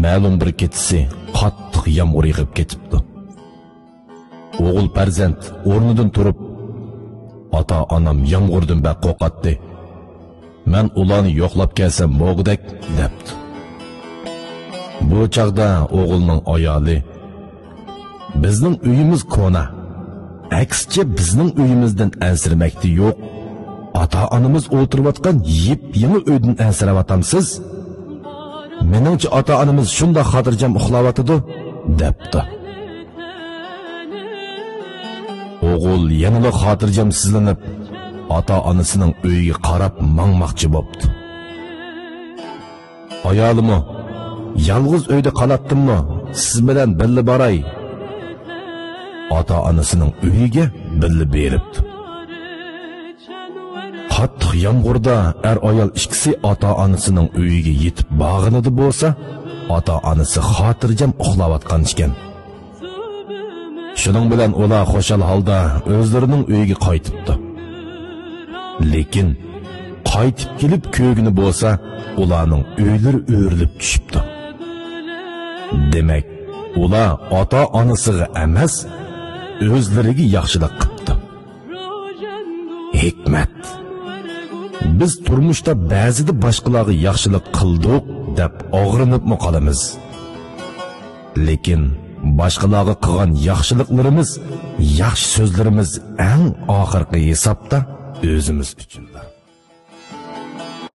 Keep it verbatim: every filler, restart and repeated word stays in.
مەلۇم بىر كېچىسى قاتتىق يامغۇر يېغىپ كېتىپتۇ. ئوغۇل پەرزەنت ئورنىدىن تۇرۇپ، «ئاتا-ئانام يامغۇردىن بەك قورقاتتى. مەن ئۇلارنى يوقلاپ كەلسەم بولغۇدەك» دەپتۇ. بۇ چاغدا ئوغۇلنىڭ ئايالى، «بىزنىڭ ئۆيىمىز كونا. ئەكسىچە بىزنىڭ ئۆيىمىزدىن ئەنسىرىمەكتە يوق. ئاتا-ئانىمىز ئولتۇرۇۋاتقان يېپيېڭى ئۆيدىن ئەنسىرەۋاتامسىز؟ مېنىڭچە ئاتا-ئانىمىز شۇنداق خاتىرجەم ئۇخلاۋاتىدۇ» دەپتۇ. ئوغۇل يەنىلا خاتىرجەمسىزلىنىپ، ئاتا-ئانىسىنىڭ ئۆيىگە قاراپ ماڭماقچى بوپتۇ. ئايالىمۇ، «يالغۇز ئۆيدە قالاتتىممۇ، سىز بىلەن بىللە باراي» ئاتا-ئانىسىنىڭ ئۆيىگە بىللە بېرىپتۇ. قاتتىق يامغۇردا ئەر-ئايال ئىككىسى ئاتا-ئانىسىنىڭ ئۆيىگە يېتىپ بارغىنىدا بولسا، ئاتا-ئانىسى خاتىرجەم ئۇخلاۋاتقان ئىكەن. شۇنىڭ بىلەن ئۇلار خۇشال ھالدا ئۆزلىرىنىڭ ئۆيىگە قايتىپتۇ. لېكىن قايتىپ كېلىپ كۆرگىنى بولسا، ئۇلارنىڭ ئۆيلىرى ئۆرۈلۈپ چۈشۈپتۇ. دېمەك، ئۇلار ئاتا-ئانىسىغا ئەمەس، ئۆزلىرىگە ياخشىلىق قىپتۇ. ھېكمەت. بىز تۇرمۇشتا بەزىدە باشقىلارغا ياخشىلىق قىلدۇق دەپ ئاغرىنىپمۇ قالىمىز. لېكىن باشقىلارغا قىلغان ياخشىلىقلىرىمىز، ياخشى سۆزلىرىمىز ئەڭ ئاخىرقى ھېسابتا ئۆزىمىز ئۈچۈندۇر.